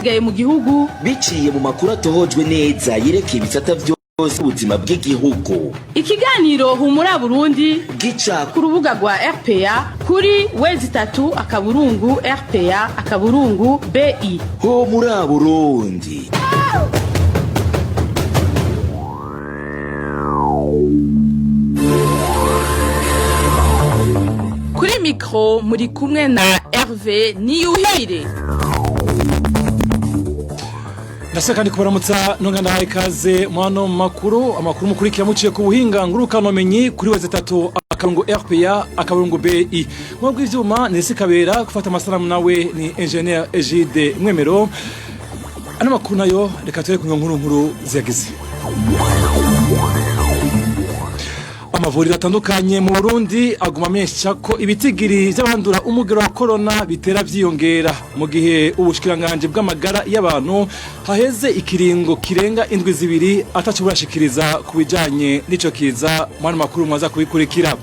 N'abasigaye mu gihugu. Biciye mu makuru atohojwe neza yerekeye ibisata vyose ubuzima bw'igihugu. Ikiganiro Humura Burundi gica ku rubuga rwa RPA kuri w3.rpa.bi. Ho muri Burundi. Kuri mikro muri kumwe na Hervé Niyuhire. Ndaseka kandi kubaramutsa nonga ndahaye ikaze mu hano makuru, amakuru mukurikira muciye ku buhinga ngurukanomenyi kuri w3.rpa.bi. Mu bw'ivyuma ni Kabera, gufata amasanamu nawe ni Engineer Egide Mwemero. Ano makuru nayo reka ture ku nkuru nkuru ziyagize. Amavuriro atandukanye mu Burundi aguma amenyesha ko ibitigiri vy'abandura umugero wa corona bitera vyiyongera, mu gihe ubushikiranganje bw'amagara y'abantu haheze ikiringo kirenga indwi 2 ataco burashikiriza ku bijanye n'ico kiza. Mu makuru mwaza kubikurikira.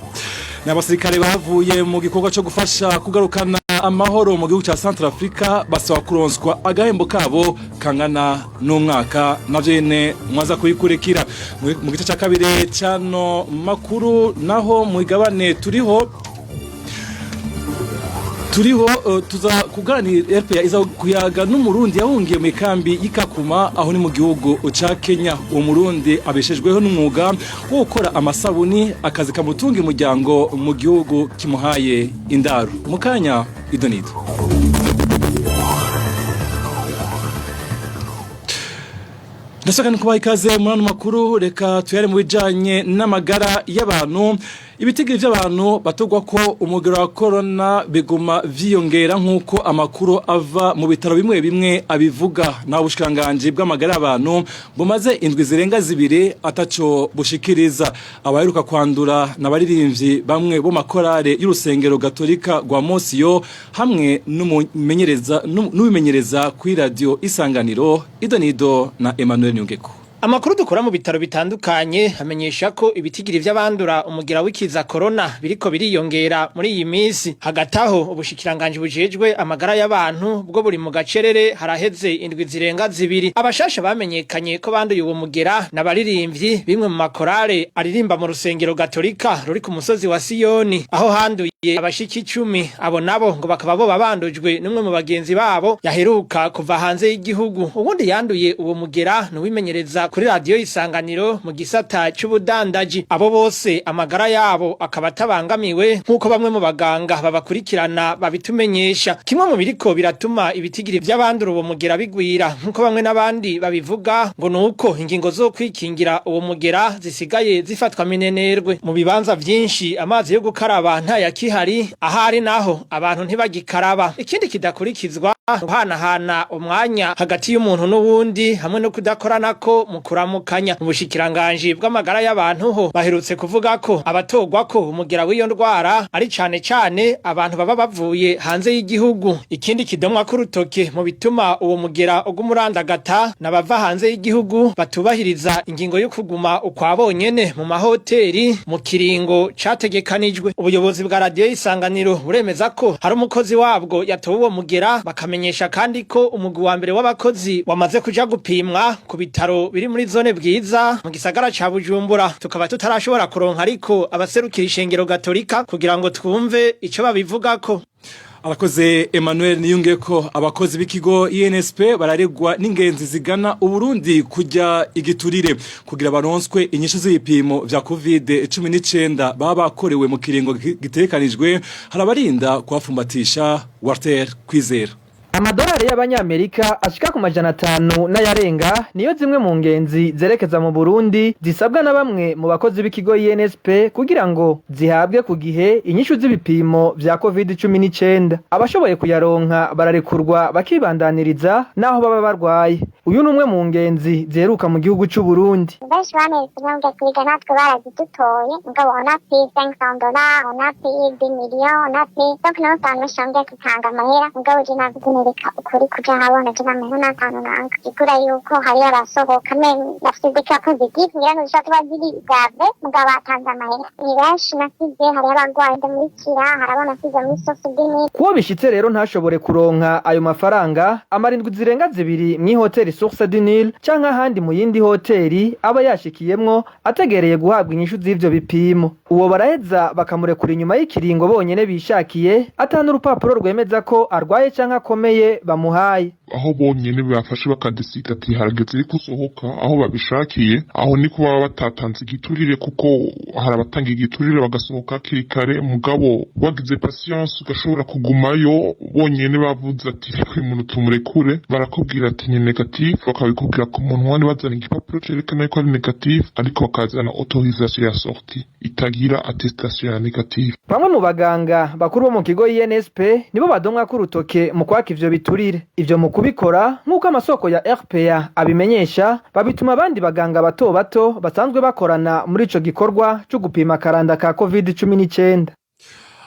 N'abasirikare bavuye mu gikorwa cyo gufasha kugarukana amahoro mu gihugu ca Centrafrica basaba kuronswa agahembo kabo kangana n'umwaka, navyo nyene mwaza kubikurikira mu gice ca kabiri cano makuru. Naho mu igabane turiho tuza kuganira, RPA iza kuyaga n'umurundi yahungiye mu ikambi y'Ikakuma, aho ni mu gihugu ca Kenya. Uwo murundi abeshejweho n'umwuga wo gukora amasabuni, akazi kamutunga umuryango mu gihugu kimuhaye indaro. Mu kanya idonido. Ndashaka ni kubaha ikaze muri ano makuru. Reka tuyare mu bijanye n'amagara y'abantu. Ibitigiri vy'abantu batogwa ko umugero wa corona biguma vyiyongera nk'uko amakuru ava mu bitaro bimwe bimwe abivuga, naho ubushikiranganje bw'amagara y'abantu bumaze indwi zirenga 2 ataco bushikiriza. Abaheruka kwandura n'abaririmbyi bamwe bo makorale y'urusengero gatolika rwa Monsiyo hamwe n'umumenyereza n'ubimenyereza kuri radio Isanganiro. Idonido na Emmanuel Nyungeko. Amakuru dukora mu bitaro bitandukanye amenyesha ko ibitigiri vy'abandura umugira w'ikiza corona biriko biriyongera muri iyi minsi. Hagati aho ubushikiranganje bujejwe amagara y'abantu bwo buri mu gacerere haraheze indwi zirenga 2. Abashasha bamenyekanye ko banduye uwo mugera n'abaririmbyi bimwe mu makorale aririmba mu rusengero gatolika ruri ku musozi wa Siyoni, aho handuye abashiki 10. Abo nabo ngo bakaba bo babandujwe n'umwe mu bagenzi babo yaheruka kuva hanze y'igihugu. Ubundi yanduye uwo mugera n'uwimenyereza kuri radio Isanganiro mu gisata c'ubudandaji. Abo bose amagara yabo akaba atabangamiwe nk'uko bamwe mu baganga babakurikirana babitumenyesha. Kimwe mu biriko biratuma ibitigiri vy'abandura uwo mugera bigwira nk'uko bamwe n'abandi babivuga, ngo nuko ingingo zo kwikingira uwo mugera zisigaye zifatwa minenerwe. Mu bibanza vyinshi amazi yo gukaraba ntayakihari, ahari naho abantu ntibagikaraba. Ikindi kidakurikizwa, guhanahana umwanya hagati y'umuntu n'uwundi hamwe no kudakoranako mu kuramukanya. Mu bushikiranganje bw'amagara y'abantu ho baherutse kuvuga ko abatogwa ko umugera w'iyo ndwara ari cane cane abantu baba bavuye hanze y'igihugu. Ikindi kidomwa k'urutoke mu bituma uwo mugera ugumurandagata n'abava hanze y'igihugu batubahiriza ingingo yo kuguma ukwa bonyene mu mahoteli mu kiringo categekanijwe. Ubuyobozi bwa radio Isanganiro buremeza ko hari umukozi wabwo yatowe uwo mugera, bakamenyesha kandi ko umugwi wa mbere w'abakozi wamaze kuja gupimwa ku bitaro biri muri zone Bwiza mu gisagara ca Bujumbura. Tukaba tutarashobora kuronka ariko abaserukira ishengero gatolika kugira ngo twumve ico babivugako. Arakoze Emmanuel Niyungeko. Abakozi b'ikigo INSP bararegwa n'ingenzi zigana Uburundi kujya igiturire kugira baronswe inyishu z'ibipimo vya COVID-19 baba bakorewe mu kiringo gitekanijwe. Harabarinda kuhafumbatisha. Walter Kwizera. Amadolari y'abanyamerika ashika ku 500 n'ayarenga niyo zimwe mu ngenzi zerekeza mu Burundi zisabwa na bamwe mu bakozi b'ikigo INSP kugira ngo zihabwe ku gihe inyishu z'ibipimo vya COVID-19. Abashoboye kuyaronka bararekurwa bakibandaniriza naho baba barwaye. Uyu ni umwe mu ngenzi ziheruka mu gihugu c'u Burundi. Benshi bamweretse intambwe kwiga, natwe barazidutoye, mugabo on a payé 500 dollars, on a payé 2 millions, on a payé, donc naho usanga benshi bambwiye gutanga amahera, mugabo je navuze nereka ukuri kuja habona, je n'amahera n'atanu nanga igura yuko hariyo abasohoka même bafite des cas positifs, ngira ngo zishobora kuba ziri grave, mugabo batanze amahera. Ni benshi nasize, hariyo abagwayi ndamurikira, hari abo nasize muri source du Nil. Kuwo bishitse rero ntashobore kuronka ayo mafaranga, amara indwi zirenga 2 mw'ihoteli Source du Nil canke ahandi mu yindi hoteli aba yashikiyemwo, ategereye guhabwa inyishu z'ivyo bipimo. Uwo baraheza bakamurekura inyuma y'ikiringo bonyene bishakiye, ata n'urupapuro rwemeza ko arwaye canke akomeye bamuhaye. Aho bonyene bafashe bakadesida ati harageze yuko usohoka, aho babishakiye, aho niko baba batatanze igiturire, kuko hari abatanga igiturire bagasohoka hakiri kare. Mugabo wagize patience ugashobora kugumayo, bonyene bavuze ati reka uyu muntu tumurekure, barakubwira ati ni négatif, bakabikubwira ku munwa, ntibazana igipapuro cerekana yuko ari négatif, ariko bakazana autorisation ya sortie itagira attestation ya négatif. Bamwe mu baganga bakuru bo mu kigo INSP nibo badomwa ko urutoke mu kwaka ivyo biturire. Ivyo mu kubikora, nk'uko amasoko ya RPA abimenyesha, babituma abandi baganga bato bato basanzwe bakorana muri ico gikorwa co gupima akaranda ka COVID-19.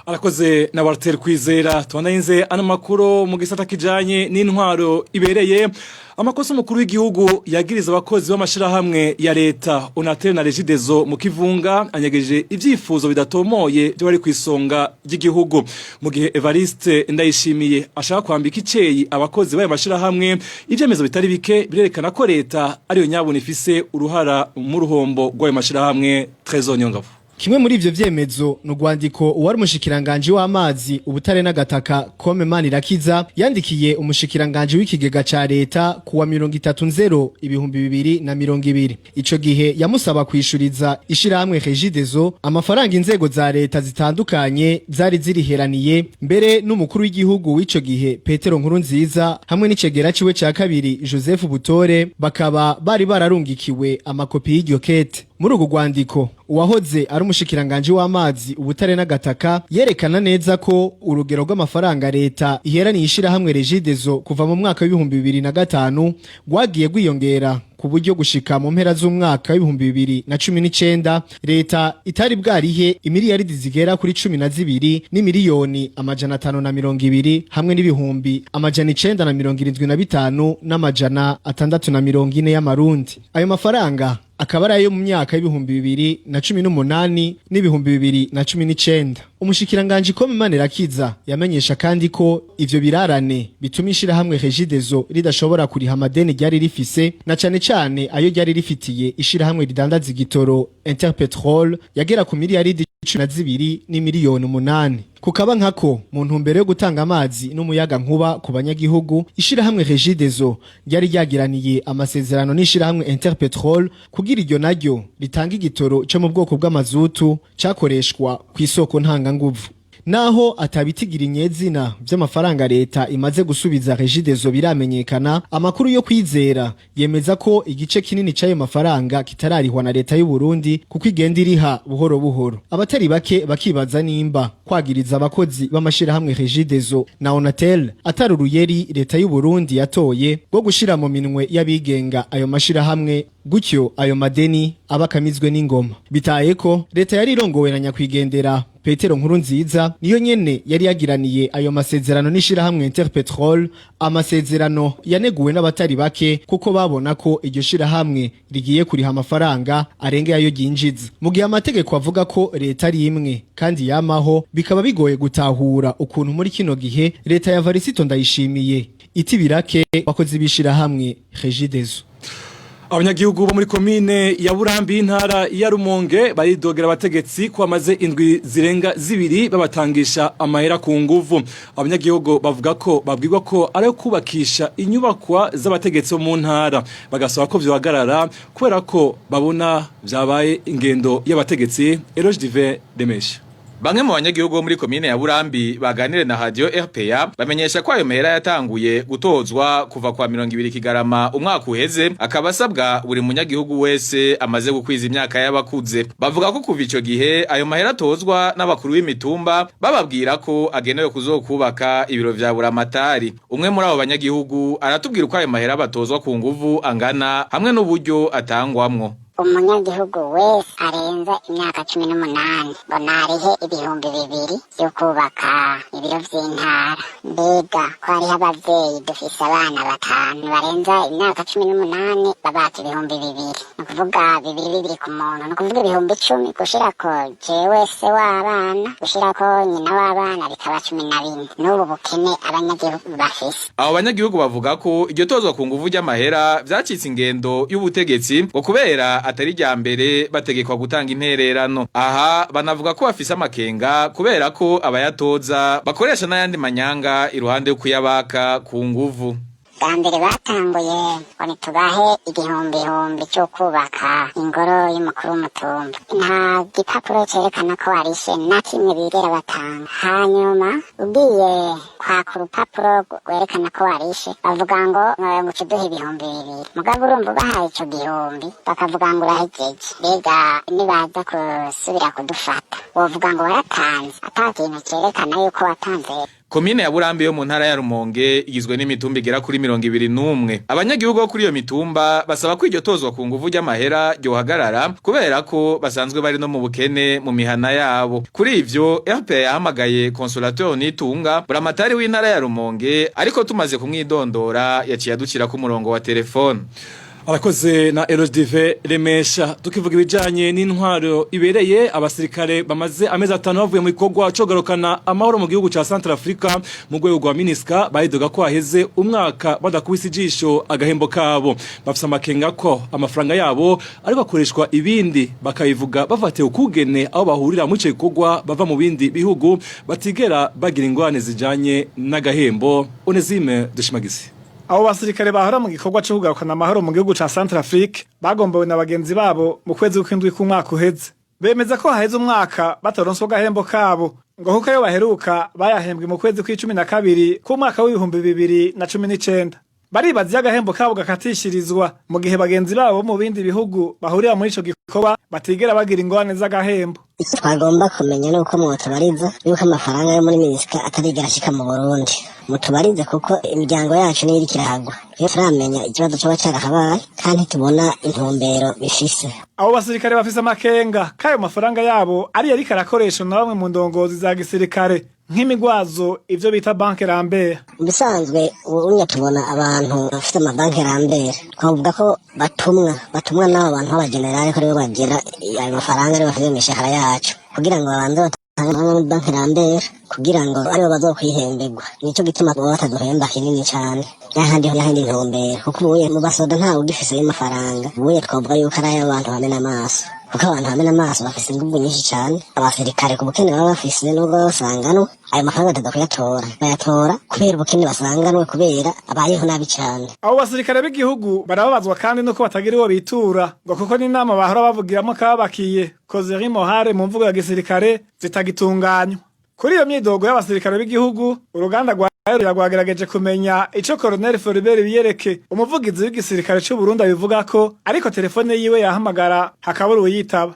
Arakoze na Walter Kwizera. Tubandanyirize ano makuru mu gisata kijanye n'intwaro ibereye. Amakosa umukuru w'igihugu yagiriza abakozi b'amashirahamwe ya leta Onatel na Regideso mu kivunga anyegeje ivyifuzo bidatomoye byo bari kwisonga ry'igihugu, mu gihe Evariste Ndayishimiye ashaka kwambika iceyi abakozi b'ayo mashirahamwe. Ivyemezo bitari bike birerekana ko leta ariyo nyabuna ifise uruhara mu ruhombo rw'ayo mashirahamwe. Trésor Nyongabo. Kimwe muri ivyo vyemezo ni urwandiko uwari umushikiranganji w'amazi, ubutare n'agataka, Côme Manirakiza, yandikiye umushikiranganji w'ikigega ca leta kuwa 30/0/2020. Ico gihe yamusaba kwishuriza ishirahamwe Regideso amafaranga inzego za leta zitandukanye zari ziriheraniye, mbere n'umukuru w'igihugu w'ico gihe Petero Nkurunziza hamwe n'icegera ciwe ca kabiri Joseph Butore bakaba bari bararungikiwe amakopi y'iryo kete. Muri urwo rwandiko, uwahoze ari umushikiranganji w'amazi, ubutare n'agataka yerekana neza ko urugero rw'amafaranga leta iheraniye ishirahamwe Regideso kuva mu mwaka w'2005 rwagiye rwiyongera, ku buryo gushika mu mpera z'umwaka w'2019 leta itari bwarihe imiliyaridi zigera kuri 12 n'imiliyoni 520 hamwe n'ibihumbi 975 640 y'amarundi. Ayo mafaranga akaba ari ayo mu myaka y'2018 n'2019. Umushikiranganji Côme Manirakiza yamenyesha kandi ko ivyo birarane bituma ishirahamwe Regideso ridashobora kuriha amadeni ryari rifise, na cane cane ayo ryari rifitiye ishirahamwe ridandaza igitoro Interpetrol yagera ku miliyaridi 12 n'imiliyoni 8. Kukaba nkako, mu ntumbero yo gutanga amazi n'umuyaga nkuba ku banyagihugu, ishirahamwe Regideso ryari ryagiraniye amasezerano n'ishirahamwe Interpetrol kugira iryo naryo ritanga igitoro cyo mu bwoko bw'amazutu cakoreshwa ku isoko ntanganguvu. Naho atabitigira inyezina vy'amafaranga leta imaze gusubiza Regideso biramenyekana, amakuru yo kwizera yemeza ko igice kinini c'ayo mafaranga kitararihwa na leta y'u Burundi, kuko igenda iriha buhoro buhoro. Abatari bake bakibaza nimba kwagiriza abakozi b'amashirahamwe Regideso na Onatel atari uruyeri leta y'u Burundi yatoye rwo gushira mu minwe y'abigenga ayo mashirahamwe, gutyo ayo madeni aba akamizwe n'ingoma. Bitaye ko leta yari irongowe na nyakwigendera Petero Nkurunziza niyo nyene yari yagiraniye ayo masezerano n'ishirahamwe Interpetrol, amasezerano yaneguwe n'abatari bake kuko babona ko iryo shirahamwe rigiye kuriha amafaranga arenga ayo ryinjiza, mu gihe amategeko avuga ko leta ari imwe kandi yamaho. Bikaba bigoye gutahura ukuntu muri kino gihe leta ya Varisito Ndayishimiye itibirake bakozi b'ishirahamwe Regideso. Abanyagihugu bo muri komine ya Burambi, intara ya Rumonge, baridogera abategetsi ko bamaze indwi zirenga 2 babatangisha amahera ku nguvu. Abanyagihugu bavuga ko babwirwa ko ari kubakisha inyubakwa z'abategetsi bo mu ntara, bagasaba ko vyohagarara kubera ko babona vyabaye ingendo y'abategetsi. Eloge Dive Demesha. Bamwe mu banyagihugu bo muri komine ya Burambi baganire na Radio RPA bamenyesha ko ayo mahera yatanguye gutozwa kuva kwa 20 Kigarama umwaka uheze, akaba asabwa buri munyagihugu wese amaze gukwiza imyaka y'abakuze. Bavuga ko kuva ico gihe ayo mahera atozwa n'abakuru b'imitumba, bababwira ko agenewe kuzokubaka ibiro vya buramatari. Umwe muri abo banyagihugu aratubwira uko ayo mahera batozwa ku nguvu angana hamwe n'uburyo atangwamwo. Umunyagihugu wese arenza imyaka 18 ngo narihe 2000 vyo kubaka ibiro vy'intara. Mbega ko hariho abavyeyi dufise abana batanu barenza imyaka 18, babaka 2000, ni ukuvuga bibiri bibiri ku muntu, ni ukuvuga 10,000, gushirako jewe se w'abana, gushirako nyina w'abana, bikaba 14. N'ubu bukene abanyagihugu bafise. Abo banyagihugu bavuga ko iryo tozwa ku nguvu ry'amahera vyacitse ingendo y'ubutegetsi, ngo kubera atari rya mbere bategekwa gutanga intererano. Aha banavuga ko bafise amakenga kubera ko abayatoza bakoresha n'ayandi manyanga iruhande yo kuyabaka ku nguvu. Bwa mbere batanguye ngo nitubahe igihumbihumbi cyo kubaka ingoro y'umukuru w'umutumba, nta gipapuro cerekana ko warishe na kimwe bigera batanga. Hanyuma ugiye kwaka urupapuro rwerekana ko warishe, bavuga ngo uca uduha 2000. Mugabo urumva ubahaye ico gihumbi, bakavuga ngo urahejeje. Mbega nibaza gusubira kudufata, wovuga ngo waratanze ata kintu cerekana yuko watanze? Komine ya Burambi yo mu ntara ya Rumonge igizwe n'imitumba igera kuri 21. Abanyagihugu bo kuri iyo mitumba basaba ko iryo tozwa ku nguvu ry'amahera ryohagarara, kubera ko basanzwe bari no mu bukene mu mihana yabo. Kuri ivyo, RPA yahamagaye Consolateur Nitunga, buramatari w'intara ya Rumonge, ariko tumaze kumwidondora yaciye aducira ku murongo wa telefone. Arakoze na Elodie Remesha. Tukivuga ibijanye n'intwaro ibereye, abasirikare bamaze amezi 5 bavuye mu bikorwa co garukana amahoro mu gihugu ca Centrafrica mu rwego rwa MINUSCA bayidoga ko haheze umwaka badakubise ijisho agahembo kabo. Bafise amakenga ko amafaranga yabo ariko akoreshwa ibindi, bakabivuga bafatiye ukugene aho bahurira mu ico gikorwa bava mu bindi bihugu batigera bagira ingorane zijanye n'agahembo. Onesime Dushimagize. Abo basirikare bahora mu gikorwa cyo kugarukana amahoro mu gihugu ca Centrafrique bagombowe na bagenzi babo mu kwezi kw'indwi k'umwaka uheze. Bemeza ko haheze umwaka bataronswa agahembo kabo, ngo kuko ayo baheruka bayahembwe mu kwezi kw'12 k'umwaka w'2019. Baribaza iyo agahembo kabo gakatishirizwa mu gihe bagenzi babo bo mu bindi bihugu bahurira muri ico gikorwa batigera bagira ingorane z'agahembo. Icyo twagomba kumenya ni uko mwotubariza yuko amafaranga yo muri MINUSCA atarigera ashika mu Burundi. Mutubarize, kuko imiryango yacu niyo iriko irahagwa. Iyo turamenya ikibazo coba carahabaye, kandi tubona intumbero bifise. Abo basirikare bafise amakenga k'ayo mafaranga yabo ariyo ariko arakoreshwa na bamwe mu ndongozi za gisirikare nk'imigwazo, ivyo bita banque Lambert. Mu bisanzwe ubunya tubona abantu bafite amabanki Lambert, twavuga ko batumwa n'abo bantu b'abagenerali, ko aribo bagira ayo mafaranga, aribo bafite imishahara yacu, kugira ngo babanze batange muri banque Lambert kugira ngo aribo bazokwihemberwa. Nico gituma baba bataduhemba kinini cane. Yahandi ntumbero, kuko ubuye mu basoda ntawe ugifise ayo mafaranga. Ubuye twavuga yuko ari ay'abantu bamena amaso, kuko abantu bamena amaso bafise inguvu nyinshi cane. Abasirikare ku bukene baba bafise, nubwo baba basanganwe, ayo mafaranga bataza kuyatora, bayatora kubera ubukene basanganwe, kubera abayeho nabi cane. Abo basirikare b'igihugu barababazwa kandi nuko batagira uwo bitura, ngo kuko n'inama bahora bavugiramo kababakiye, causerie morale mu mvugo ya gisirikare, zitagitunganywa. Kuri iyo myidogo y'abasirikare b'igihugu, uruganda rwa rwagerageje kumenya ico Colonel Floribert Biyereke, umuvugizi w'igisirikare c'u Burundi, abivuga ko, ariko telefone yiwe yahamagara hakabura uwuyitaba.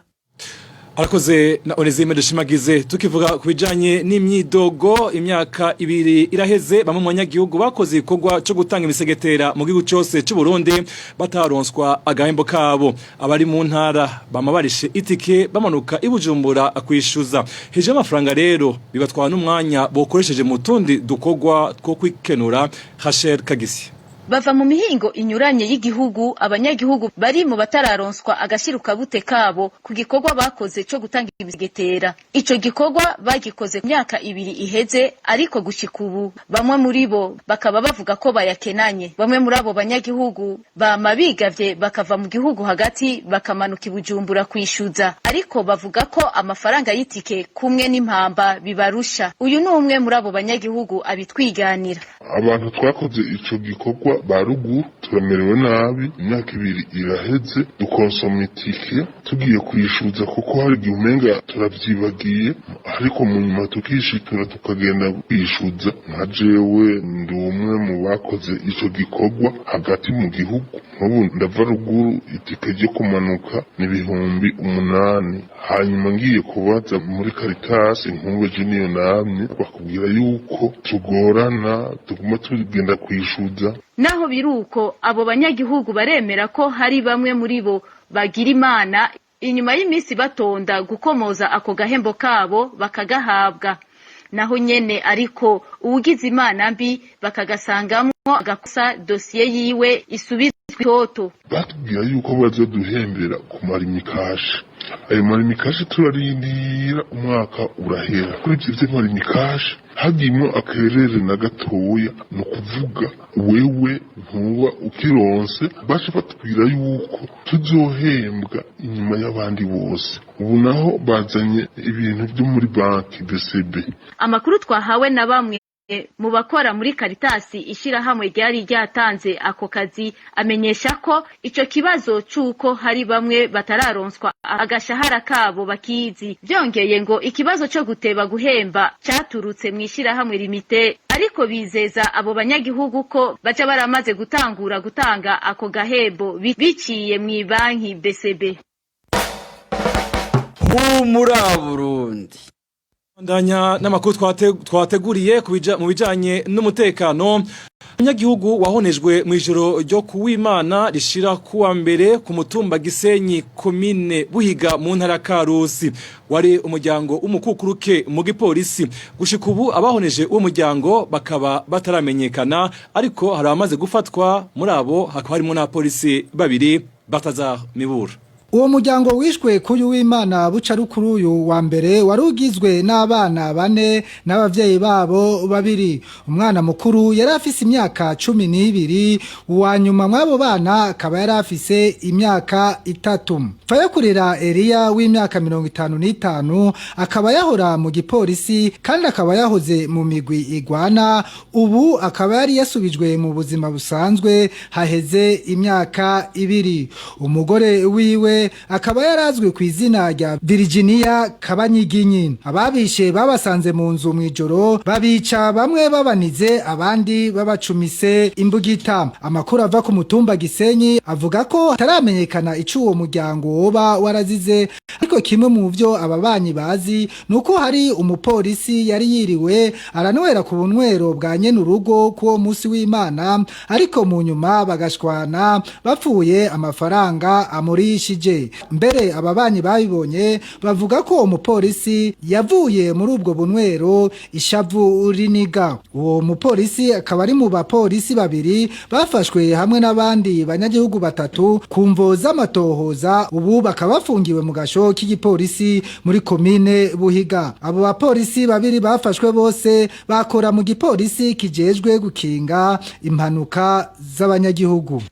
Arakoze na Onesime Dushimagize. Tukivuga ku bijanye n'imyidogo, imyaka 2 iraheze bamwe mu banyagihugu bakoze igikorwa cyo gutanga imisegetera mu gihugu cyose cy'u Burundi bataronswa agahembo kabo. Abari mu ntara bama barishe itike bamanuka i Bujumbura kwishuza hejuru y'amafaranga, rero bibatwara n'umwanya bokoresheje mu tundi dukorwa two kwikenura. Rachel Kagisi. Bava mu mihingo inyuranye y'igihugu. Abanyagihugu bari mu batararonswa agashirukabute kabo ku gikorwa bakoze co gutanga imisegetera. Ico gikorwa bagikoze myaka 2 iheze, ariko gushika ubu bamwe muri bo bakaba bavuga ko bayakenanye. Bamwe muri abo banyagihugu bama bigavye bakava mu gihugu hagati bakamanuka i Bujumbura kwishuza, ariko bavuga ko amafaranga y'itike kumwe n'impamba bibarusha. Uyu ni umwe muri abo banyagihugu abitwiganira. Abantu twakoze ico gikorwa ba ruguru Turamerewe nabi, imyaka 2 iraheze dukonsoma itike tugiye kwishuza, kuko hari igihe umenga turavyibagiye, ariko mu nyuma tukishitura tukagenda kwishuza. Nka jewe ndi umwe mu bakoze ico gikorwa hagati mu gihugu. Nk'ubu ndava ruguru, itike ryo kumanuka ni 8000. Hanyuma ngiye kubaza muri Caritas, nk'ubu ejo niyo namye, bakubwira yuko tugorana, tuguma tugenda kwishuza. Naho biruko, abo banyagihugu baremera ko hari bamwe muri bo bagira Imana, inyuma y'iminsi batonda gukomoza ako gahembo kabo bakagahabwa. Naho nyene ariko uwugize Imana mbi bakagasangamwo agakosa, dosiye yiwe isubizwa itoto. Batubwira yuko bazoduhembera ku ma Lumicash. Ayo ma Lumicash turarindira, umwaka urahera. Kuri ivyo vy'ama Lumicash hagiyemwo akerere na gatoya, ni ukuvuga wewe ntuba ukironse. Baca batubwira yuko tuzohembwa inyuma y'abandi bose. Ubu naho bazanye ibintu vyo muri banki BCB. Amakuru twahawe na bamwe mu bakora muri Caritas, ishirahamwe ryari ryatanze ako kazi, amenyesha ko ico kibazo c'uko hari bamwe batararonswa agashahara kabo bakizi. Byongeye ngo ikibazo co guteba guhemba caturutse mw'ishirahamwe Limite, ariko bizeza abo banyagihugu ko baca baramaze gutangura gutanga ako gahembo biciye mw'ibanki BCB. Humura Burundi! Ndanya n'amakuru twateguriye mu bijanye n'umutekano. Umunyagihugu wahonejwe mu ijoro ryo kuwimana rishira kuwa mbere ku mutumba Gisenyi, komine Buhiga, mu ntara Karusi, wari umuryango w'umukukuruke mu gipolisi. Gushika ubu abahoneje uwo muryango bakaba bataramenyekana, ariko hari abamaze gufatwa, muri abo hakaba harimo n'abapolisi babiri. Bataza Mibura. Uwo muryango wishwe kuyu w'Imana buca rukuru uyu wa mbere wari ugizwe n'abana bane n'abavyeyi babo babiri. Umwana mukuru yari afise imyaka 12, uwa nyuma mw'abo bana akaba yari afise imyaka 3. Fayakurira Eliya w'imyaka 55 akaba yahora mu gipolisi kandi akaba yahoze mu migwi igwana, ubu akaba yari yasubijwe mu buzima busanzwe haheze imyaka 2. Umugore wiwe akaba yarazwi ku izina rya Virginia Kabanyiginyi. Ababishe babasanze mu nzu mw'ijoro, babica bamwe babanize, abandi babacumise imbugita. Amakuru ava ku mutumba Gisenyi avuga ko hataramenyekana ico uwo muryango woba warazize, ariko kimwe mu vyo ababanyi bazi nuko hari umupolisi yari yiriwe aranywera ku bunywero bwa nyene urugo kuwo musi w'Imana, ariko mu nyuma bagashwana bapfuye amafaranga amurishije. Mbere ababanyi babibonye bavuga ko uwo mupolisi yavuye muri ubwo bunywero ishavu riniga. Uwo mupolisi akaba ari mu bapolisi babiri bafashwe hamwe n'abandi banyagihugu batatu ku mvo z'amatohoza, ubu bakaba bafungiwe mu gasho k'igipolisi muri komine Buhiga. Abo bapolisi babiri bafashwe bose bakora mu gipolisi kijejwe gukinga impanuka z'abanyagihugu.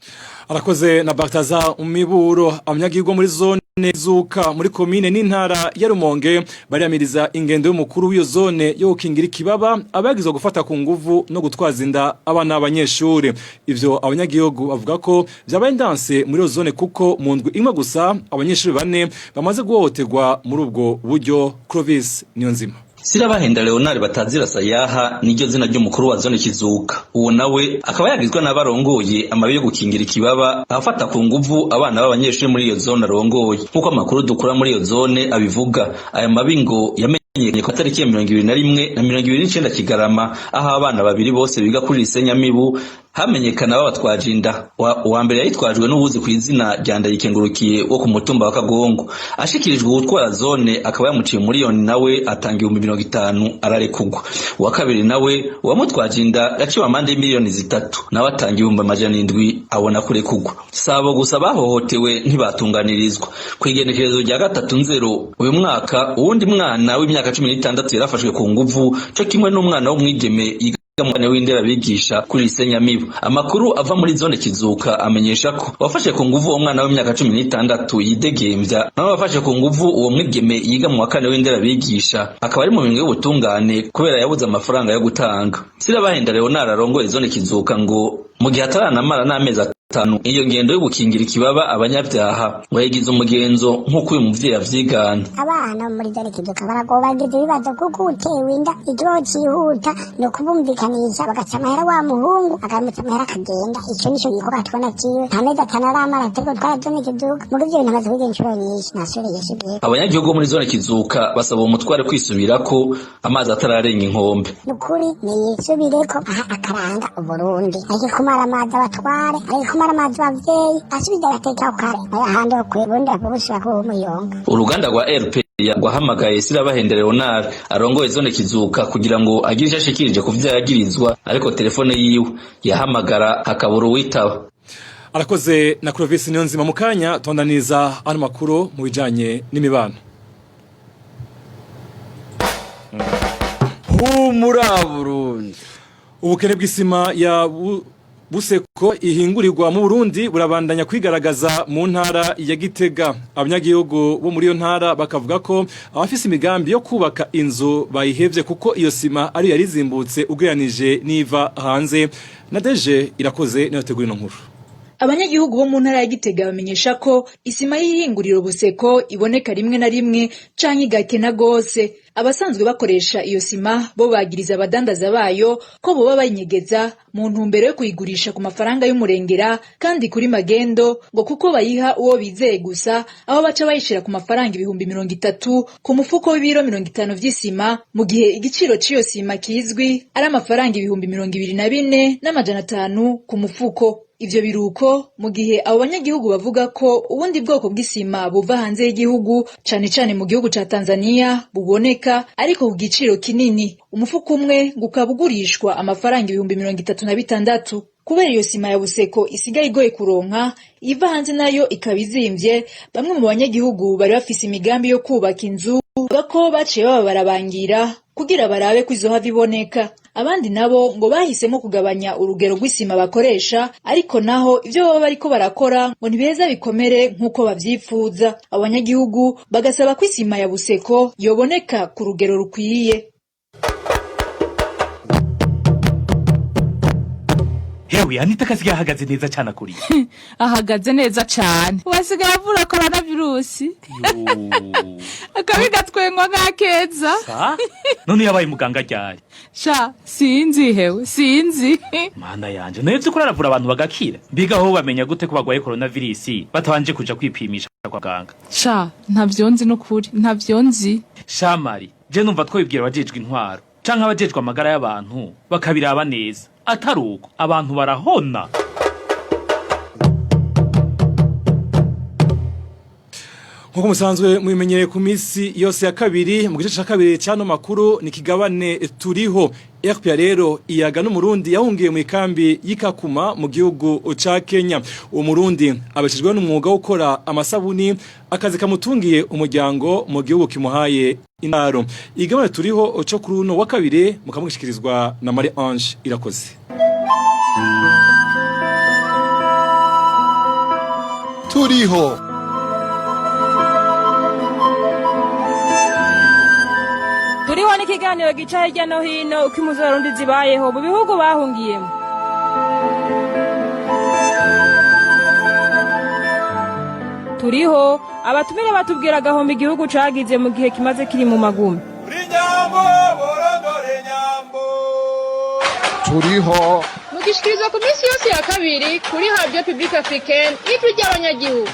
Arakoze na Bartaza Umiburo. Abanyagihugu muri zone Zuka muri komine n'intara ya Rumonge bariyamiriza ingendo y'umukuru w'iyo zone yo gukingira ikibaba abagizwe gufata ku nguvu no gutwaza inda abana b'abanyeshuri. Ivyo abanyagihugu bavuga ko vyabaye ndanse muri iyo zone, kuko mu ndwi imwe gusa abanyeshuri bane bamaze guhohoterwa muri ubwo buryo. Clovis Niyonzima. Sirabahenda Leonard batazira Sayaha niryo zina ry'umukuru wa zone Kizuka. Uwo nawe akaba yagizwe n'abarongoye amabi yo gukingira ikibaba afata ku nguvu abana b'abanyeshuri muri iyo zone arongoye. Nk'uko amakuru dukura muri iyo zone abivuga, aya mabi ngo yamenyekanye ku tariki ya 21 na 29 Kigarama, aho abana babiri bose biga kuri lycée Nyamibu hamenyekana babatwaje inda. Uwa mbere yayitwajwe n'uwuzi ku izina rya Ndayikengurukiye wo ku mutumba wa Kagongo. Ashikirijwe uwutwara zone akaba yamuciye miliyoni, nawe atanga 50,000 ararekugwa. Uwa kabiri nawe uwamutwaje inda yaciwe amande y'imiliyoni 3, nawe atanga 700,000 abona kurekugwa. Sabo gusa bahohotewe ntibatunganirizwa. Ku igenekerezo rya 3 Nzero uyu mwaka, uwundi mwana w'imyaka 16 yarafashwe ku nguvu co kimwe n'umwana w'umwigeme yiga mwana w'indera bigisha kuri lycée Nyamibu. Amakuru ava muri zone Kizuka amenyesha ko wafashe ku nguvu uwo mwana w'imyaka 16 yidegembya, nawe wafashe ku nguvu uwo mwigeme yiga mu wa kane w'indera bigisha akaba ari mu minwe y'ubutungane kubera yabuze amafaranga yo gutanga. Sirabahenda Leonard arongoye zone Kizuka ngo mu gihe ataranamara n'amezi Gatanu. Iyo ngendo yo gukingira ikibaba abanyabyaha ngo yayigize umugenzo, nk'uko uyu muvyeyi avyigana. Abana muri zone Kizuka baragobagiza ibibazo, kuko utewe inda ikibazo cyihuta ni ukubumvikanisha, bagaca amahera, wa muhungu akamutsa amahera akagenda. Ico nico gikorwa tubona kiwe. Nta mezi 5 aramara turiko twara zone Kizuka muri ivyo bintu amaze kwiga inshuro nyinshi, ntasubire yisubiye. Abanyagihugu bo muri zone Kizuka basaba uwo mutware kwisubirako amazi atararenga inkombe. Ni ukuri niyisubireko aha akaranga Uburundi, areke kumara amazi abatware, areke kumara amazi abavyeyi, asubize agateka kare ahandi ho kwe bundi busubira kuba umuyonga. Uruganda rwa RP rwahamagaye Sirabahenda Leonard arongoye zone Kizuka kugira ngo agire ico ashikirije ku vyo yagirizwa, ariko telefone yiwe yahamagara hakabura uwitaba. Arakoze na Clovis Niyonzima. Mu kanya tondaniza ano makuru mu bijanye n'imibano. Humura Burundi. Ubukene bw'isima ya Buseko ihingurirwa mu Burundi burabandanya kwigaragaza mu ntara ya Gitega. Abanyagihugu bo muri iyo ntara bakavuga ko abafise imigambi yo kubaka inzu bayihevye, kuko iyo sima ari yarizimbutse ugereranije n'iva hanze. Na Deje Irakoze niyo tegura ino nkuru. Abanyagihugu bo mu ntara ya Gitega bamenyesha ko isima y'ihinguriro Buseko iboneka rimwe na rimwe canke igakena gose. Abasanzwe bakoresha iyo sima bo bagiriza abadandaza bayo ko boba bayinyegeza mu ntumbero yo kuyigurisha ku mafaranga y'umurengera kandi kuri magendo, ngo kuko bayiha uwo bizeye gusa, aho baca bayishira ku mafaranga 30,000 ku mufuko w'ibiro 50 vy'isima, mu gihe igiciro c'iyo sima kizwi ari amafaranga 24,500 ku mufuko. Ivyo biruko mu gihe abo banyagihugu bavuga ko ubundi bwoko bw'isima buva hanze y'igihugu, cane cane mu gihugu ca Tanzania, buboneka ariko ku giciro kinini. Umufuko umwe ngo ukaba ugurishwa amafaranga 36,000. Kubera iyo sima ya Buseko isigaye igoye kuronka, iva hanze nayo ikaba izimvye, bamwe mu banyagihugu bari bafise imigambi yo kubaka inzu bavuga ko baciye baba barabangira kugira barabe ko izohava iboneka. Abandi nabo ngo bahisemo kugabanya urugero rw'isima bakoresha, ariko naho ivyo baba bariko barakora ngo ntibiheza bikomere nk'uko bavyifuza. Abanyagihugu bagasaba ko isima ya Buseko yoboneka ku rugero rukwiye. Hewe Anita, akasigaye ahagaze neza cyane akuriye. Ahagaze neza cane, wasigaye avura coronavirus, akabi gatwengwa nk'akeza. Sa none yabaye muganga ryari? Sha sinzi hewe, sinzi. Mana yanje, nayo vyukuri aravura abantu bagakira. Mbega aho bamenya gute ko bagwaye coronavirus batabanje kuja kwipimisha kwa muganga? Sha ntavyo nzi n'ukuri, ntavyo nzi. Shamari, je numva twibwira abajejwe intwaro canke abajejwe amagara y'abantu bakabiraba neza, atari uko abantu barahona. Nkuko musanzwe mubimenyereye, ku minsi yose ya kabiri mu gice ca kabiri cyano makuru ni kigabane turiho. RPA rero iyaga n'Umurundi yahungiye mu ikambi y'Ikakuma mu gihugu ca Kenya. Uwo Murundi abeshejwe n'umwuga wo gukora amasabuni, akazi kamutungiye umuryango mu gihugu kimuhaye indaro. Igabane turiho co kuri uno wa kabiri mukamugishikirizwa na Marie Ange Irakoze. Turiho. Turiho n'ikiganiro gica hirya no hino uko impuzu z'Abarundi zibayeho mu bihugu bahungiyemo. Turiho abatumire batubwira agahombo igihugu cagize mu gihe kimaze kiri mu magume. Turiho. Mugishikirizwa ku minsi yose ya kabiri kuri Radio Publique Africaine, Ijwi ry'Abanyagihugu.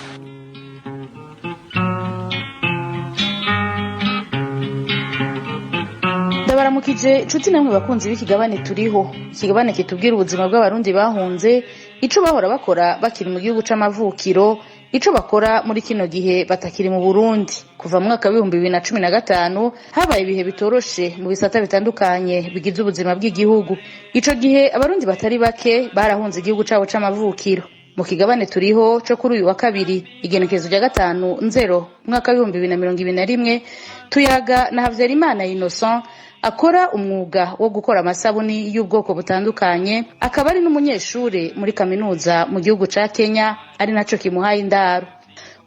Ndabaramukije nshuti namwe bakunzi b'ikigabane turiho, ikigabane kitubwira ubuzima bw'Abarundi bahunze, ico bahora bakora bakiri mu gihugu c'amavukiro, ico bakora muri kino gihe batakiri mu Burundi. Kuva mu mwaka w'2015 habaye ibihe bitoroshe mu bisata bitandukanye bigize ubuzima bw'igihugu. Ico gihe Abarundi batari bake barahunze igihugu cabo c'amavukiro. Mu kigabane turiho co kuri uyu wa kabiri, igenekerezo rya 5 nzero umwaka w'2021, tuyaga na Havyarimana Innocent akora umwuga wo gukora amasabuni y'ubwoko butandukanye, akaba ari n'umunyeshure muri kaminuza mu gihugu ca Kenya, ari naco kimuhaye indaro.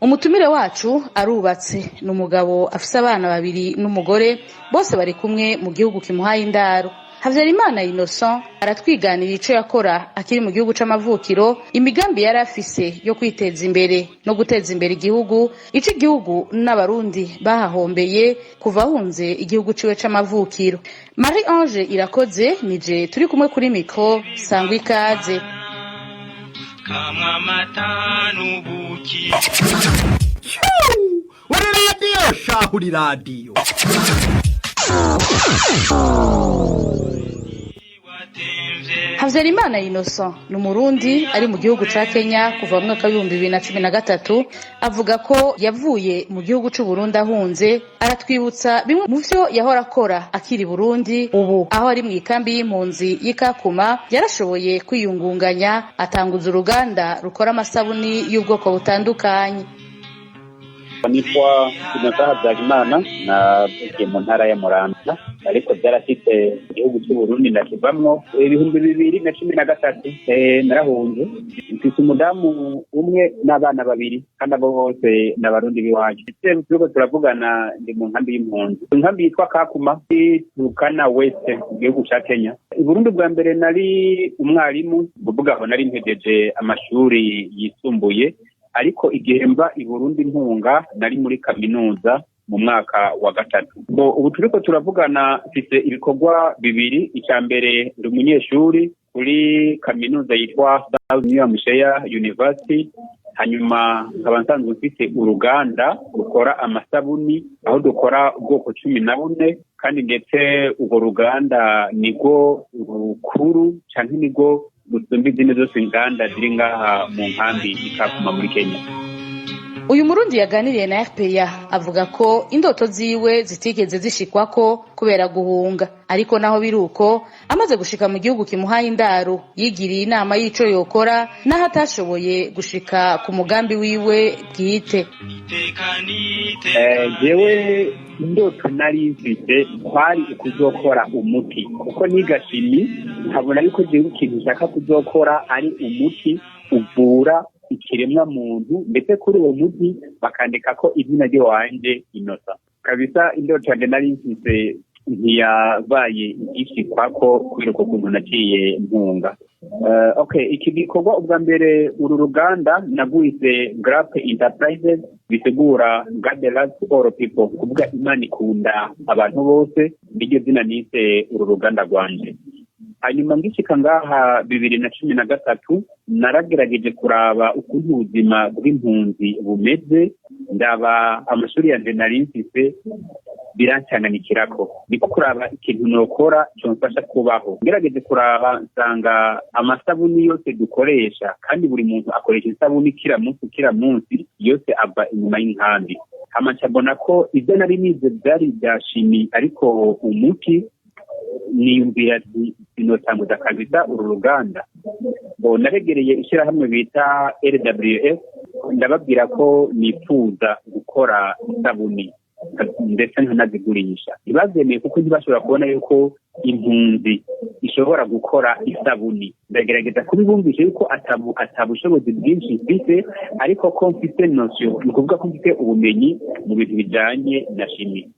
Umutumire wacu arubatse, ni umugabo afise abana babiri n'umugore, bose bari kumwe mu gihugu kimuhaye indaro. Havyarimana Innocent aratwiganira ico yakora akiri mu gihugu c'amavukiro, imigambi yari afise yo kwiteza imbere no guteza imbere igihugu, ico igihugu n'Abarundi bahahombeye kuva ahunze igihugu ciwe c'amavukiro. Marie Ange Irakoze nije turi kumwe kuri micro, sangwa ikaze. Kamwe amata n'ubuki. Uri radiyo shahu, uri radiyo. Havyarimana Innocent ni Umurundi ari mu gihugu ca Kenya kuva mu mwaka w'2013. Avuga ko yavuye mu gihugu c'u Burundi ahunze. Aratwibutsa bimwe mu vyo yahora akora akiri Burundi. Ubu aho ari mu ikambi y'impunzi y'Ikakuma, yarashoboye kwiyungunganya atanguza uruganda rukora amasabuni y'ubwoko butandukanye. Nitwa Innocent Habyarimana, navukiye mu ntara ya Muramvya, ariko byarafite igihugu cy'u Burundi ndakivamwo 2013. Narahunze mfise umudamu umwe n'abana babiri, kandi abo bose ni Abarundi b'iwacu. Turiko turavugana ndi mu nkambi y'impunzi, inkambi yitwa Kakuma, Turkana West, mu gihugu ca Kenya. I Burundi bwa mbere nari umwarimu, kuvuga aho nari mpejeje amashuri yisumbuye, ariko igihe mva i Burundi ntunga nari muri kaminuza mu mwaka wa gatatu. Bo ubu turiko turavugana mfise ibikorwa bibiri. Icya mbere, ndi umunyeshuri kuri kaminuza yitwa South New Hampshire University, hanyuma nkaba nsanzwe mfise uruganda rukora amasabuni, aho dukora ubwoko 14, kandi ndetse urwo ruganda nirwo rukuru canke nirwo rusumba izindi zose inganda ziri ngaha mu nkambi Ikakuma muri Kenya. Uyu Murundi yaganiriye na RPA avuga ko indoto ziwe zitigeze zishikwako kubera guhunga, ariko naho biruko amaze gushika mu gihugu kimuhaye indaro, yigiriye inama y'ico yokora naho atashoboye gushika ku mugambi wiwe bwite. Jewe indoto nari mfise kwari ukuzokora umuti, kuko niga chimie, nkabona yuko jewe ikintu nshaka kuzokora ari umuti uvura ikiremwa muntu, ndetse kuri uwo muti bakandika ko izina ry'iwanje Innocent. Kabisa indoto yanje nari mfise ntiyabaye igishikwako kubera uko kuntu naciye mpunga. Okay, iki gikorwa ubwa mbere, uru ruganda nagwise Grape Enterprises, bisigura God loves all people, kuvuga Imana ikunda abantu bose, niryo zina nise uru ruganda rwanje. Hanyuma ngishika ngaha 2013, naragerageje kuraba ukuntu ubuzima bw'impunzi bumeze, ndaba amashuri yanje nari mfise birancanganikirako, niko kuraba ikintu nokora comfasha kubaho. Ngerageje kuraba nsanga amasabuni yose dukoresha, kandi buri muntu akoresha isabuni kila munsi kila munsi, yose ava inyuma y'inkambi. Hama nca mbona ko ibyo nari nize byari ibya chimie, ariko umuti niyumvira nti sinotanguza kabisa uru ruganda. Bo naregereye ishyirahamwe bita LWF, ndababwira ko nifuza gukora isabuni ndetse nkanazigurisha. Ntibavyemeye kuko ntibashobora kubona yuko impunzi ishobora gukora isabuni. Ndagerageza kubibumvisha yuko atabushobozi bwinshi mfise, ariko ko mfise notion, ni ukuvuga ko mfise ubumenyi mu bintu bijanye na chimie.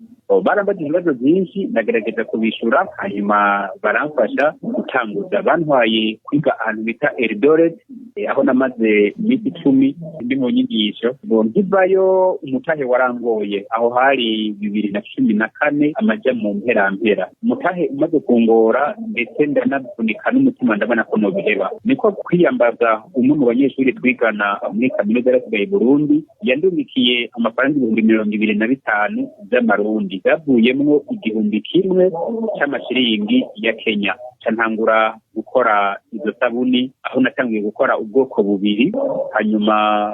Barambajije ibibazo byinshi, ndagerageza kubishura, hanyuma baramfasha gutanguza. Bantwaye kwiga ahantu bita Eldoret, aho namaze iminsi 10 ndi mu nyigisho. Bo nkivayo umutahe warangoye, aho hari 2014 amaja mu mperampera. Umutahe umaze kungora ndetse ndanavunika n'umutima, ndabona ko nobiheba, niko kwiyambaza umwe mu banyeshuri twigana muri kaminuza yarasigaye i Burundi, yandumikiye amafaranga 25,000 by'amarundi, byavuyemwo 1000 c'amashiringi ya Kenya. Ca ntangura gukora izo sabuni, aho natanguye gukora ubwoko bubiri, hanyuma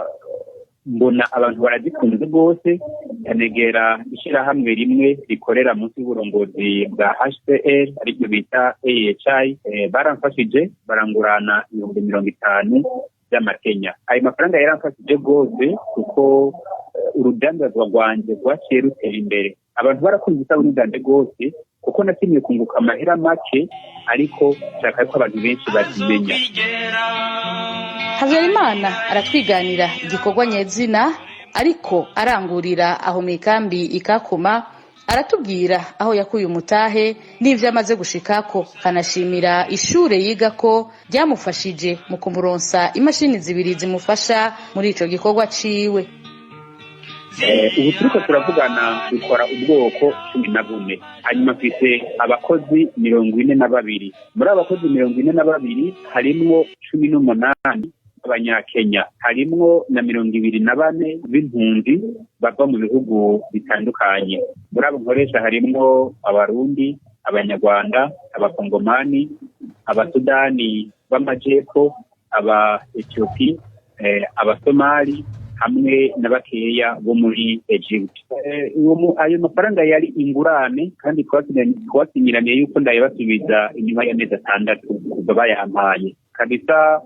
mbona abantu barazikunze rwose, nkanegera ishyirahamwe rimwe rikorera munsi y'uburongozi bwa HCR, ariryo bita AHI. Baramfashije barangurana 50,000 by'amakenya. Ayo mafaranga yaramfashije rwose kuko urudandazwa rwanje rwaciye rutera imbere. Abantu barakunze isabune zanje rwose, kuko natinye kunguka amahera make, ariko nshaka ko abantu benshi bazimenya. Habyarimana aratwiganira igikorwa nyezina ariko arangurira aho mu ikambi Ikakuma. Aratubwira aho yakuye umutahe n'ivyo amaze gushikako, kanashimira ishure yigako ryamufashije mu kumuronsa imashini zibiri zimufasha muri ico gikorwa ciwe. Ubu turiko turavugana dukora ubwoko 14, hanyuma mfise abakozi 42. Muri abo bakozi 42 harimwo 18 b'abanyakenya, harimwo na 24 b'impunzi bava mu bihugu bitandukanye. Muri abo nkoresha harimwo Abarundi, Abanyarwanda, Abakongomani, Abasudani b'amajepfo, aba Ethiopie, Abasomali hamwe na bakeya bo muri Egypt. Ayo mafaranga yari ingurane, kandi twasinyiraniye yuko ndayabasubiza inyuma y'amezi 6 kuva bayampaye. Kabisa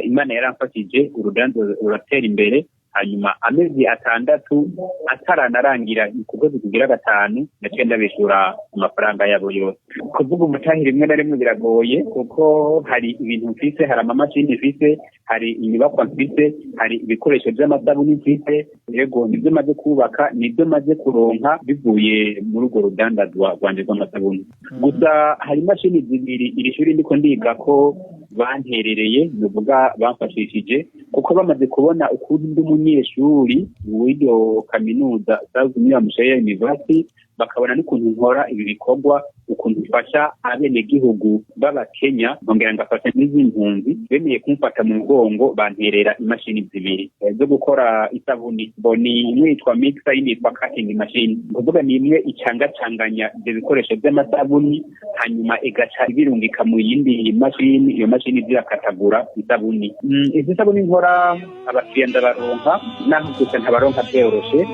Imana yaramfashije, urudanzo ruratera imbere, hanyuma amezi 6 ataranarangira ku kwezi kugira 5 naciye ndabishura amafaranga yabo yose. Kuvuga umutahe rimwe na rimwe biragoye, kuko hari ibintu mfise, hari amamashini mfise, hari inyubakwa mfise, hari ibikoresho vy'amasabuni mfise. Yego, nivyo maze kubaka, nivyo maze kuronka bivuye muri urwo rudandazwa rwanje rw'amasabuni. Gusa hari imashini zibiri iri shuri ndiko ndiga ko banterereye, nuvuga bamfashishije, kuko bamaze kubona ukuntu ndi umunyeshuri w'iyo kaminuza South New Hampshire University, bakabona n'ukuntu nkora ibi bikorwa, ukuntu mfasha abenegihugu b'Abakenya, nkongera ngafasha n'izindi mpunzi. Bemeye kumfata mu mugongo, banterera imashini zibiri zo gukora isabuni. Bo ni imwe yitwa mixer, iyindi yitwa cutting machine. Kuvuga ni imwe icangacanganya ivyo bikoresho vy'amasabuni, hanyuma igaca ibirungika mu yindi mashini, iyo mashini zirakatagura isabuni. Izi sabuni nkora abakiriya ndabaronka, naho gusa ntabaronka vyoroshe.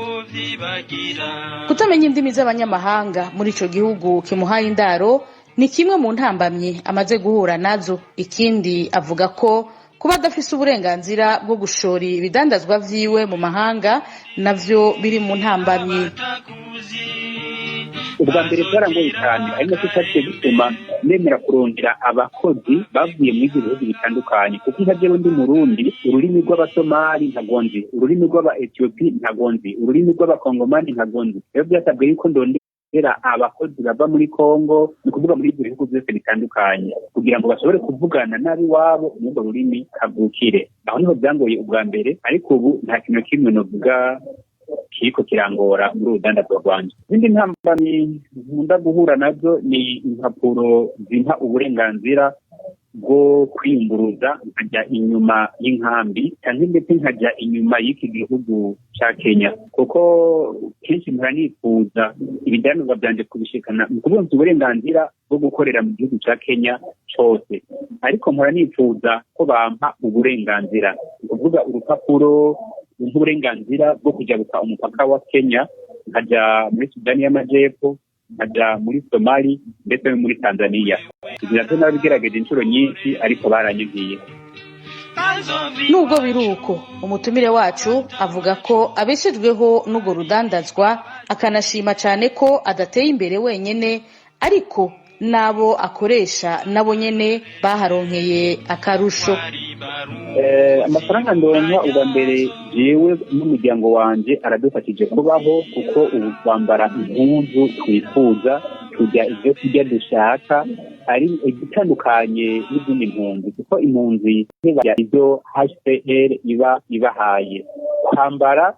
Kutamenya indimi z'abanyamahanga muri ico gihugu kimuhaye indaro ni kimwe mu ntambamyi amaze guhura nazo. Ikindi avuga ko kuba adafise uburenganzira bwo gushora ibidandazwa vyiwe mu mahanga navyo biri mu ntambamyi. Ubwa mbere byarangoye cyane, ari nacyo cyaciye gituma nemera kurondera abakozi bavuye muri ibyo bihugu bitandukanye, kuko nka jewe ndi Murundi, ururimi rw'Abasomali ntago nzi, ururimi rw'aba Ethiopie ntago nzi, ururimi rw'Abakongomani ntago nzi. Rero byasabwe yuko ndondera abakozi bava muri Kongo, ni ukuvuga muri ibyo bihugu byose bitandukanye, kugira ngo bashobore kuvugana n'ab'iwabo muri urwo rurimi kavukire. Aho niho byangoye ubwa mbere, ariko ubu nta kintu kimwe novuga kiriko kirangora muri urudandazwa rwanje. Izindi ntambamyi nkunda guhura nazo ni impapuro zimpa uburenganzira bwo kwiyunguruza nkajya inyuma y'inkambi, canke ndetse nkajya inyuma y'iki gihugu ca Kenya, kuko kenshi mpora nifuza ibidandazwa vyanje kubishikana. Ni ukuvuga mfise uburenganzira bwo gukorera mu gihugu ca Kenya cose, ariko mpora nifuza ko bampa uburenganzira, ni ukuvuga urupapuro nk'uburenganzira bwo kujabuka umupaka wa Kenya nkaja muri Sudani y'Amajepfo, nkaja muri Somali ndetse no muri Tanzania. Ivyo navyo narabigerageje inshuro nyinshi, ariko baranyuhiye. Nubwo biruko, umutumire wacu avuga ko abeshejweho n'urwo rudandazwa, akanashima cyane ko adateye imbere wenyene, ariko n'abo akoresha nabo nyene baharonkeye akarusho. Amafaranga ndonka ubwa mbere jewe n'umuryango wanje aradufashije kubaho, kuko ubu twambara impuzu twifuza, turya ibyo kurya dushaka, ari igitandukanye n'izindi mpunzi, kuko impunzi ntibarya ibyo HCR iba ibahaye. Kwambara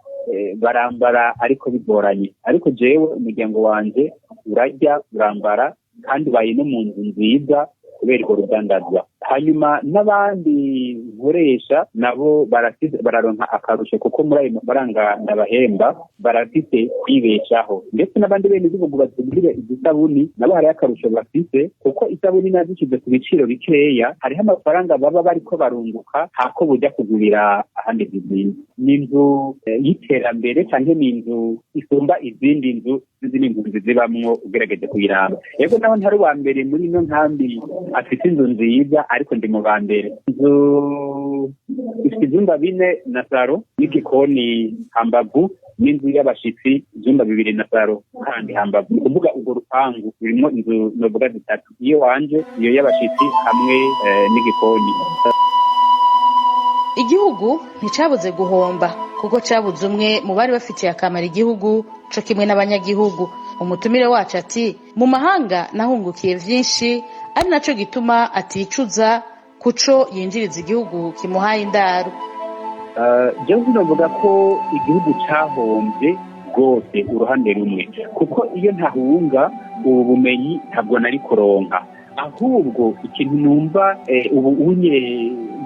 barambara ariko bigoranye, ariko jewe umuryango wanje urarya, urambara, kandi ubaye no mu nzu nziza kubera urwo rudandazwa. Hanyuma n'abandi nkoresha nabo bararonka akarusho, kuko muri ayo mafaranga ndabahemba barafise kwibeshaho, ndetse n'abandi bene gihugu bazigurira izisabuni nabo hariho akarusho bafise, kuko isabuni nazishyize ku biciro bikeya, hariho amafaranga baba bariko barunguka hako bujya kugurira ahandi zizindi. Ni inzu y'iterambere, canke ni inzu isumba izindi nzu n'izindi mpunzi zibamwo ugerageje kuyiraba. Yego, naho ntari uwa mbere muri ino nkambi afite inzu nziza, ariko ndi mu ba mbere. Inzu ifite ivyumba 4 na saro n'igikoni hambavu, n'inzu y'abashitsi ivyumba 2 na saro kandi hambavu. Ni ukuvuga urwo rupangu rurimwo inzu novuga zitatu, iyo wanje, iyo y'abashitsi hamwe n'igikoni. Igihugu nticabuze guhomba, kuko cabuze umwe mu bari bafitiye akamaro igihugu co kimwe n'abanyagihugu. Umutumire wacu ati: "Mu mahanga nahungukiye vyinshi", ari naco gituma aticuza kuco yinjiriza igihugu kimuhaye indaro. Jewe sinovuga ko igihugu cahombye rwose uruhande rumwe, kuko iyo ntahunga ubu bumenyi ntabwo nari kuronka. Ahubwo ikintu numva ubu unye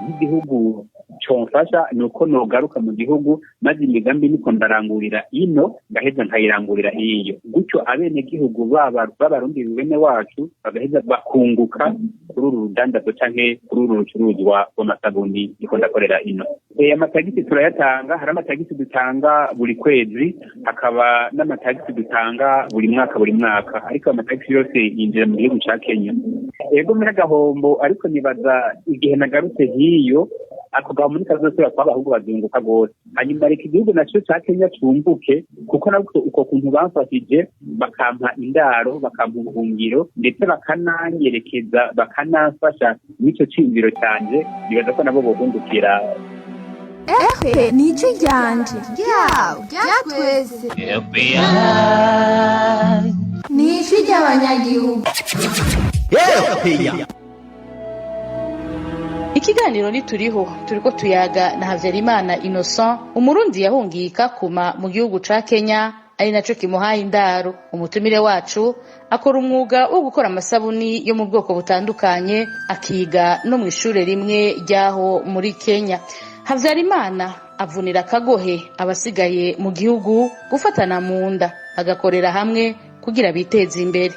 nk'igihugu comfasha ni uko nogaruka mu gihugu, maze imigambi niko ndarangurira ino, ngaheza nkayirangurira iyo, gutyo abenegihugu b'Abarundi bene wacu bagaheza bakunguka kuri uru rudandazo canke kuri uru rucuruzwa rw'amasabuni niko ndakorera ino. Amatagisi turayatanga. Hari amatagisi dutanga buri kwezi, hakaba n'amatagisi dutanga buri mwaka buri mwaka, ariko amatagisi yose yinjira mu gihugu ca Kenya. Ego, muri agahombo, ariko nibaza igihe nagarutse hiyo ako gahombo ntikazosubira kuhaba, ahubwo bazunguka rwose. Hanyuma reka igihugu naco ca Kenya cunguke, kuko nabwo uko kuntu bamfashije, bakampa indaro, bakampa ubuhungiro, ndetse bakananyerekeza, bakanamfasha n'ico ciyumviro canje, nibaza ko nabo bohungukira. RP ni ijwi ryanje, ryawe, rya twese, ni ijwi ry'abanyagihugu. Ikiganiro nituriho, turiko tuyaga na Havyarimana Innocent, Umurundi yahungiye ikakuma mu gihugu ca Kenya, ari naco kimuhaye indaro. Umutumire wacu akora umwuga wo gukora amasabuni yo mu bwoko butandukanye, akiga no mw'ishure rimwe ryaho muri Kenya. Havyarimana avunira akagohe abasigaye mu gihugu gufatana mu nda, bagakorera hamwe kugira biteze imbere.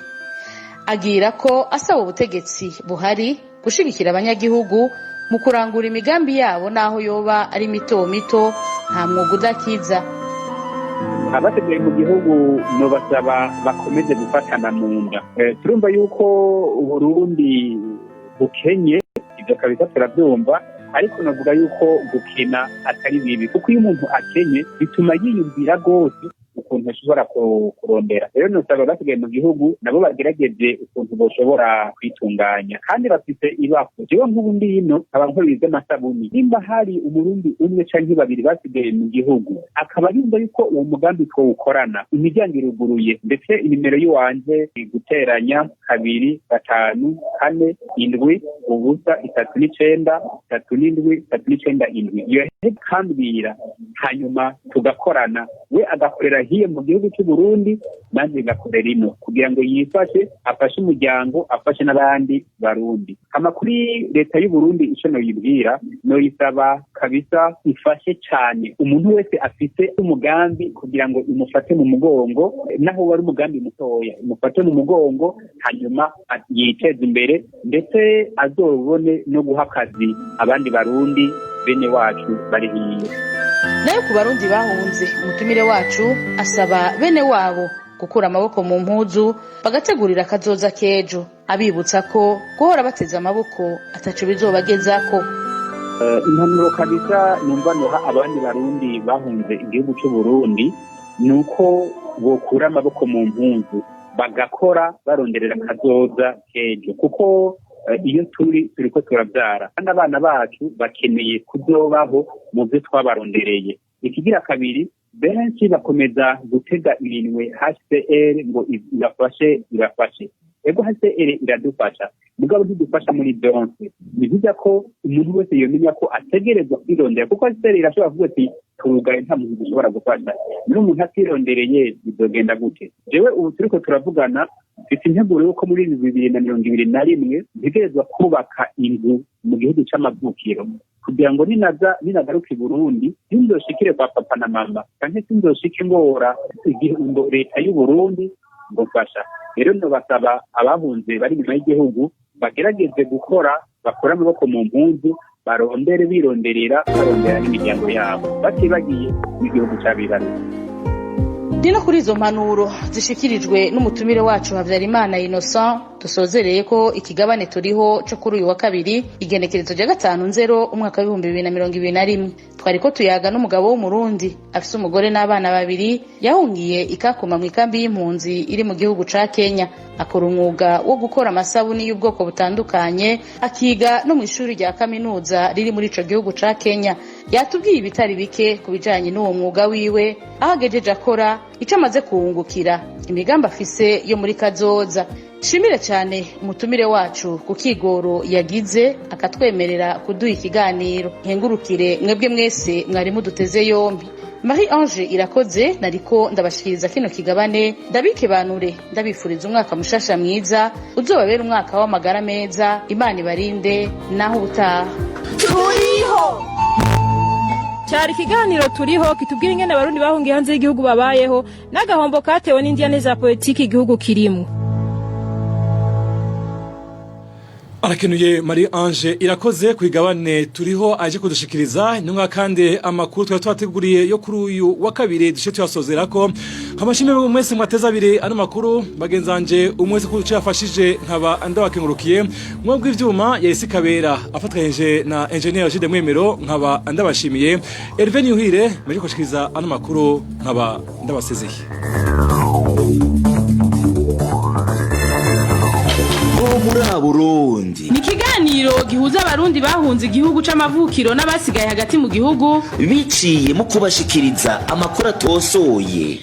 Agira ko asaba ubutegetsi buhari gushigikira abanyagihugu mu kurangura imigambi yabo, naho yoba ari mito mito, nta mwuga udakiza. Abasigaye mu gihugu nobasaba bakomeze gufatana mu nda. Turumva yuko Uburundi bukenye, ivyo kabisa turavyumva, ariko navuga yuko gukena atari bibi, kuko iyo umuntu akenye bituma yiyumvira rwose ukuntu ashobora kurondera. Rero nusaba basigaye mu gihugu nabo bagerageze ukuntu boshobora kwitunganya, kandi bafise ibako. Jewe nk'ubu ndi ino nkaba nkora ivy'amasabuni, nimba hari Umurundi umwe canke babiri basigaye mu gihugu akaba yumva yuko uwo mugambi twowukorana, imiryango iruguruye. Ndetse inimero y'iwanje guteranya 254 70 39 37 37 7. Iyo kambwira, hanyuma tugakorana, we agakorera hiyo mu gihugu cy'u Burundi, nanjye ngakorera ino, kugira ngo yifashe, afashe umuryango, afashe n'abandi Barundi. Hama kuri leta y'u Burundi, ico noyibwira, noyisaba kabisa ifashe cane umuntu wese afise umugambi kugira ngo imufate mu mugongo, naho wari umugambi mutoya, imufate mu mugongo, hanyuma yiteze imbere, ndetse azobone no guha akazi abandi Barundi bene wacu bari hiyo. Nayo ku Barundi bahunze, umutumire wacu asaba bene wabo gukura amaboko mu mpuzu, bagategurira akazoza k'ejo, abibutsa ko guhora bateze amaboko ataco bizobagezako. Impanuro kabisa numva noha abandi Barundi bahunze igihugu cy'u Burundi ni uko bokura amaboko mu mpuzu, bagakora, baronderera akazoza k'ejo, kuko iyo turi turiko turabyara, kandi abana bacu bakeneye kuzobaho mu byo twabarondereye. Ikigira kabiri, benshi bakomeza gutega iminwe HCR ngo ibafashe, ibafashe. Ego, HCR iradufasha, mugabo ntidufasha muri byose. Ni byiza ko umuntu wese yomenya ko ategerezwa kwirondera, kuko HCR irashobora kuvuga ati: "Turugaye, nta muntu dushobora gufasha." Niba umuntu atirondereye bizogenda gute? Jewe ubu turiko turavugana mfite integuro y'uko muri 2021 ntegerezwa kubaka inzu mu gihugu c'amavukiro, kugira ngo ninaza, ninagaruka i Burundi, sinzoshikire kwa papa na mama, canke sinzoshike ngora igihombo leta y'u Burundi ngo mfasha. Rero nobasaba abahunze bari inyuma y'igihugu bagerageze gukora, bakore amaboko mu mpuzu, barondere, bironderera, barondera n'imiryango yabo, batibagiye n'igihugu c'abibarutse. Ni no kuri izo mpanuro zishikirijwe n'umutumire wacu Habyarimana Innocent. Dusozereye ko ikigabane turiho cyo kuri uyu wa kabiri, igenekerezo rya 5 Nzero umwaka w'2021. Twari ko tuyaga n'umugabo w'Umurundi afise umugore n'abana babiri, yahungiye ikakuma mu ikambi y'impunzi iri mu gihugu ca Kenya. Akora umwuga wo gukora amasabuni y'ubwoko butandukanye, akiga no mu ishuri rya kaminuza riri muri ico gihugu ca Kenya. Yatubwiye ibitari bike ku bijanye n'uwo mwuga wiwe, aho agejeje akora, ico amaze kuwungukira, imigambi afise yo muri kazoza. Shimire cyane umutumire wacu ku kigoro yagize akatwemerera kuduha ikiganiro. Nkengurukire mwebwe mwese mwari muduteze yombi. Marie Ange Irakoze nariko ndabashikiriza kino kigabane. Ndabikebanure, ndabifuriza umwaka mushasha mwiza, uzobabera umwaka w'amagara meza. Imana ibarinde. Naho ubutaha. Turiho cyari ikiganiro turiho kitubwira ingene Abarundi bahungiye hanze y'igihugu babayeho n'agahombo katewe n'indiyane za politiki igihugu kirimwo. Arakenuye Marie Ange Irakoze ku igabane turiho aje kudushikiriza. Intumwa kandi amakuru twari twateguriye yo kuri uyu wa kabiri dushe tuyasozera ko amashimwe mwese mwateza abiri ano makuru. Bagenzanje umwe wese kuco yafashije nkaba ndabakengurukiye. Mwe bw'ivyuma yahise kabera afatanyije na engineer Jide Mwemero, nkaba ndabashimiye. Hervé Niyuhire meje kushikiriza ano makuru, nkaba ndabasezeye. Muri Burundi Ni ikiganiro gihuza Abarundi bahunze igihugu c'amavukiro n'abasigaye hagati mu gihugu biciye mu kubashikiriza amakuru atosoye.